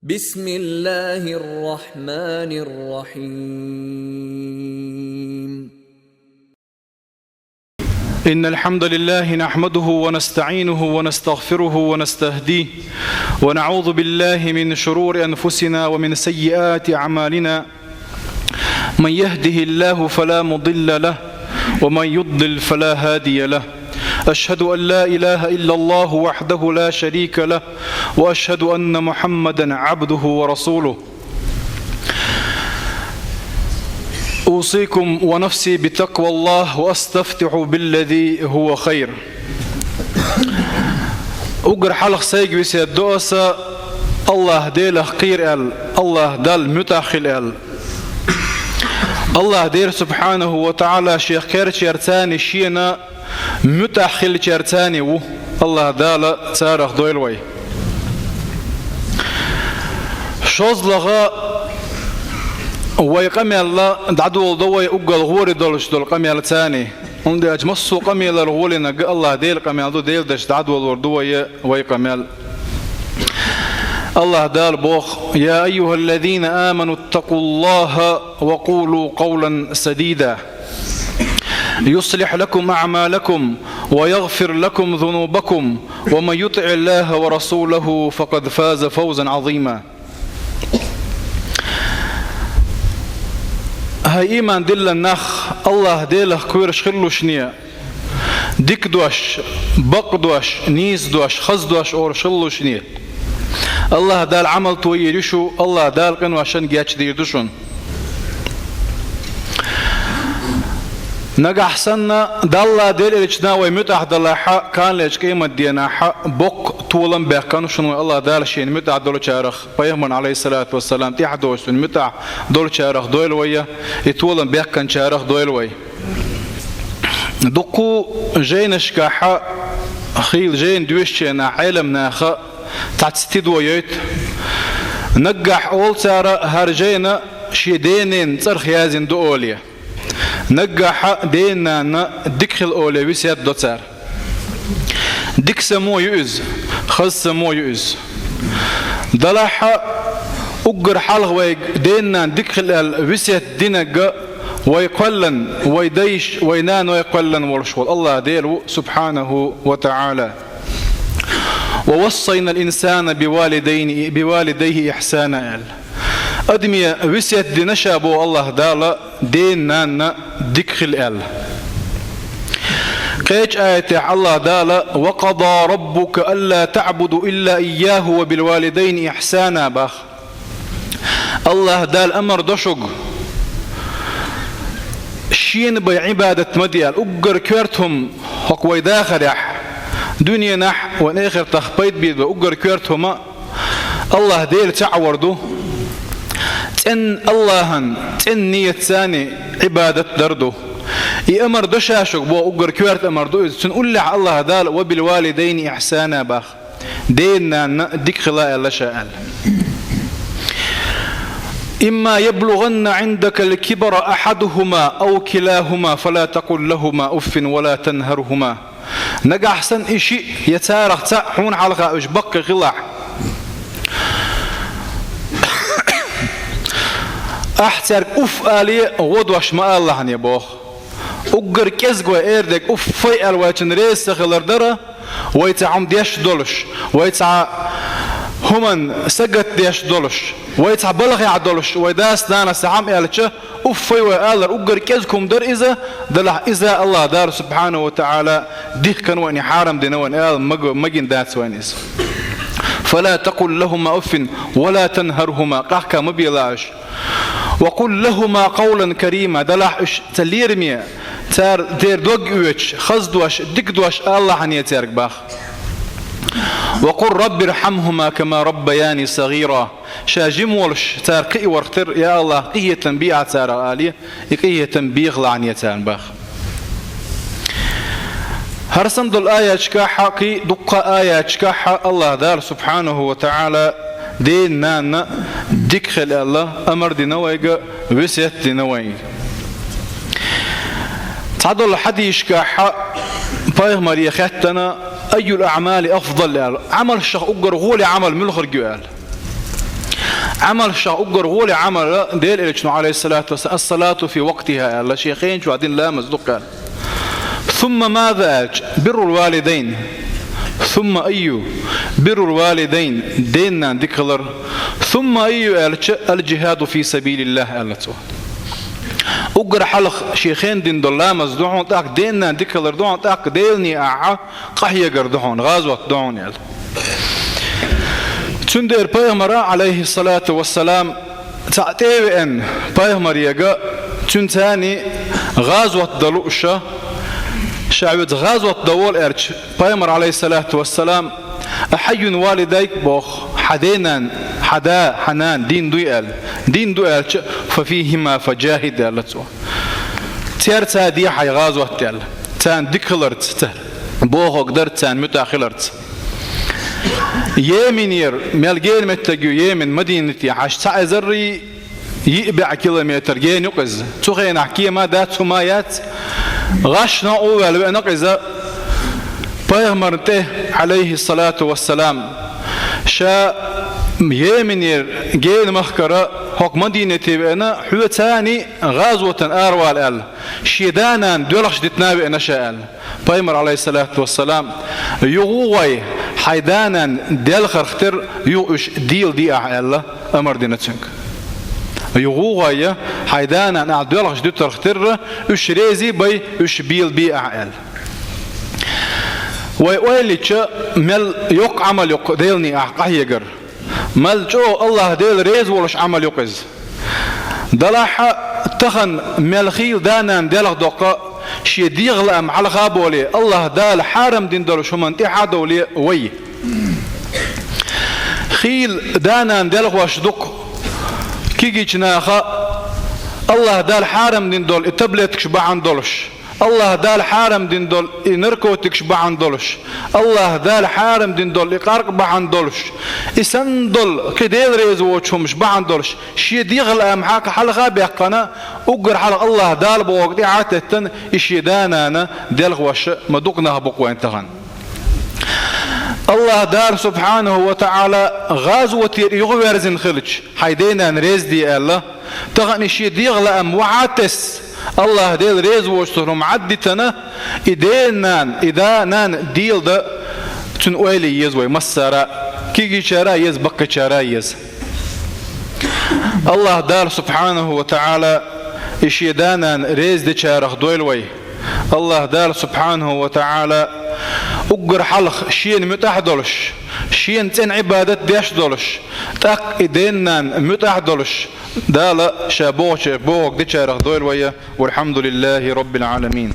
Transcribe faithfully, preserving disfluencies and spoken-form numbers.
بسم الله الرحمن الرحيم. إن الحمد لله نحمده ونستعينه ونستغفره ونستهديه، ونعوذ بالله من شرور أنفسنا ومن سيئات أعمالنا. من يهده الله فلا مضل له، ومن يضلل فلا هادي له. أشهد أن لا إله إلا الله وحده لا شريك له، وأشهد أن محمدا عبده ورسوله. أوصيكم ونفسي بتقوى الله، وأستفتح بالذي هو خير. Уггар хьалха сайга весет до аса: АллахӀ Делах кхера аьлла, АллахӀ Далла муьтӀахь хила аьлла. АллахӀ Дела субхьанаху ва таӀала Шех кхерачаьрца цхьана Шена муьтӀахь хиллачаьрца цхьана ву. АллахӀ Дала царах дойла вай. ШозлагӀа, вай къамаьл дӀадоладу вай уггар гӀоле долуш долу къамаьлца цхьана. ХӀунда аьлча массо а къамелал гӀоле нагахь АллахӀ Делан къамел ду, Делан дашца дӀадолор ду вай, вай къамел. АллахӀ Дала боху: يا أيها الذين آمنوا اتقوا الله وقولوا قولا سديدا يصلح لكم أعمالكم ويغفر لكم ذنوبكم ومن يطع الله ورسوله فقد فاز فوزا عظيما. ХӀай ийман диллина нах, АллахӀ Делах кхоьруш хилалаш, дика дош, бакъ дош, нийса дош, хаза дош олуш хилалаш. АллахӀ Дала Ӏамал тойийр ю шу, АллахӀ Дала къиношна гечдийр ду шуна. Нагахь санна Далла, Делан элчанна вай муьтӀахь далахь, кхана лечу къематденахь боккха толам баьккхина шуна вай АллахӀ Дала Шена муьтӀахь долчарах, Пайхамарна, Ӏалайхиссалату вассалам, тӀаьхьа доцуш цуьнан муьтӀахь долчарах дойла вай, и толам баьккхинчарах дойла вай. Дуккха а жайнашкахь хийла жайна доьшучарна, Ӏеламнаха цхьацца тидам йойту. Нагахь олу цара хӀара жайна шен ден-ненан цӀарах яздина ду олий. Нагахь ден-нанна дика хила олий весет до цара. Дика само ю иза, хаза само ю иза. Далахь, уггар хьалха вайга ден-нанна дика хила аьлла весет динарг вай кхоьллина, вай дайша, вай наной кхоьллина волуш волу АллахӀ Дела ву, субхьанаху ва таӀала. ووصينا الإنسان بوالدين، بوالديه إحسانا аьлла. Адаме весет дина ша боху АллахӀ Дала ден-нанна дика хила аьлла. Кхечу аятехь АллахӀ Дала: وقضى ربك ألا تعبدوا إلا إياه وبالوالدين إحسانا боху. АллахӀ Дала амар до шуьга, Шена бен Ӏибадат ма де аьлла. Уггар коьрта хӀума хӀокху вай дахарехь, дуьненахь а, вайн эхартах пайда бийр бу уггар коьрта хӀума АллахӀ Дела цхьаъ вар ду. ЦӀена АллахӀан, цӀена нийятца Ӏибадат дар ду. И амар до ша шуьга боху, уггар коьрта амар ду иза. Цуьнан уллехь АллахӀ Дала: وبالوالدين إحسانا боху. Ден-нанна дика хила аьлла ша аьлла. إما يبلغن عندك الكبر أحدهما أو كلاهما فلا تقل لهما أف ولا تنهرهما. Нагахь санна и шиъ я царах цхьаъ хьуна хьалха уьш баккхий хилахь, ахь цаьрга уф алий, гӀо дош ма алалахьаний боху. Уггар кӀезиг вай эр дерг уффай аьлла вайчун реза ца хилар дара, вай цхьа хӀума деш долуш, вай цхьа хӀуманна сагатдеш долуш, вай цхьа балхехь долуш, вай дас-нанас цхьа хӀума аьлча, уффай вай алар уггар кӀезиг хӀума дара иза, делахь иза АллахӀ Дала субхьанаху ва таӀала дихкина вайна, хьарам дина вайна, ала маг-, магийна дац вайна иза. فلا تقل لهما أف ولا تنهرهما, къахка ма белахь уьш. وقل لهما قولا كريما, делахь уьш цхьа лераме, цара, церан дог оьцуш, хаза дош, дика дош алалахьаний цаьрга боху. وقل رب ارحمهما كما ربياني صغيرا. Ша жима волуш, цара кхиаварх тера, я АллахӀ, къинхетам бе ахь царах алий, и къинхетам бехалахьаний царна боху. ХӀара санна долу аяташкахь а, кхин дуккха а аяташкахь а АллахӀ Дала субхьанаху ва таӀала ден-нанна дика хила аьлла амар дина вайга, весет дина вайга. Цхьадолу хьадисашкахь а Пайхамаре хаьттина: أي الأعمال أفضل аьлла, Ӏамалшах уггар гӀоле Ӏамал муьлхарг ю аьлла. Ӏамалшах уггар гӀоле Ӏамал Делан элчано, алейхиссалату вассалам, «الصلاة في وقتها», аьлла, шен хенчохь дина ламаз ду-кх аьлла. «ثم ماذا», аьлча, «بر الوالدين». «ثم أي؟» «بر الوالدين», ден-ненан дика хилар. «ثم أي؟» аьлча, «الجهاد في سبيل الله», аьлла цо. Уггар хьалха шен хенахь дина долу ламаз ду хьуна, тӀаккха ден-ненан дика хилар ду хьуна, тӀаккха Делан ахь къахьегар ду хьуна, гӀазот ду хьуна аьлла. Цундела пайхамара, алейхиссалату вассалам, цхьаъ тӀе а веана, пайхамаре, цуьнан царний гӀазот дан лууш, ша веза гӀазот дан волу аьлча, пайхамара, алейхиссалату вассалам, «أحي والديك», боху, хьан ден-ненан, хьан да, хьан нана дийна дуй аьлла. Дийна ду аьлча, «ففيهما فجاهد», аьлла цо. Цаьрца де хьайн гӀазот аьлла. Царна дика хиларца, цара бохург дарца, царна муьтӀахь хиларца. Йеменера, мел гена меттиг ю Йемен, Мадинатехь, аш цхьа эзаррий йиъ бӀе километр гена ю-кх иза. Цу хенахь кема дац, хӀума яц. ГӀаш новкъа ваьлла веана-кх иза пайхамарна тӀе, алейхиссалату вассалам. Ша Йеменера гена махкара хӀокху Мадинате веана, хьоьца царний гӀазотана аравала аьлла. Шен да-нана доьлхуш дитина а веана ша аьлла. Пайхамара, алейхиссалату вассалам, юха гӀой, хьайн да-нана делхарх терра юха уьш дийла де ахь аьлла, амар дина цуьнга. Юха гӀой, хьайн да-нана ахь доьлхуш дуьтарх терра, уьш резий бай, уьш бийла бе ахь аьлла. Вай ойла йича, мел йоккха Ӏамал ю-кх Делан ахь къахьегар. Мел чӀогӀа Аллах Дела реза волуш Ӏамал ю-кх иза. Делахь а тахана мел хийла да-нана делха доккху, шен дегӀан лаам хьалха а болий, Аллах Дала хьарам дина долуш хӀуманна тӀаьхьа а довлий вай. Хийла да-нана делхош ду-кх кегийчу наха, Аллах Дала хьарам дина долу и таблеткаш бахьана долуш, Аллах Дала хьарам дина долу и наркотикаш бахьана долуш, Аллах Дала хьарам дина долу и къаркъа бахьана долуш, и санна долу кхин Дела реза воцу хӀумаш бахьана долуш, шен дегӀан лаам хьалха а баьккхина, уггар хьалха Аллах Дала бохург тӀаьхьа а теттина, и шен да-нана делхош ма дукха нах бу-кх вайн тахана. Аллах Дала, субхьанаху ва таӀала, гӀазотера юхаверзина хилча, хьайн ден-нана реза де аьлла, тахана и шен дегӀан лаам вахьа а тесна, Аллах Дела реза воцу хӀума Ӏад а дитина, и ден-нана, и да-нана дийла дан цуьнан ойла е еза вай массара а, кегийчара а еза, баккхийчара а еза. Аллах Дала, субхьанаху ва таӀала, и шен да-нана реза дечарах дойла вай. Аллах Дала, субхьанаху ва таӀала, уггар хьалха шена муьтӀахь а долуш, шена цӀена Ӏибадат деш а долуш, тӀаккха и ден-нана муьтӀахь а долуш, Дала ша бохучу бохург дечарах дойла вай. Валхьамдулиллахи Роббил Ӏаламин.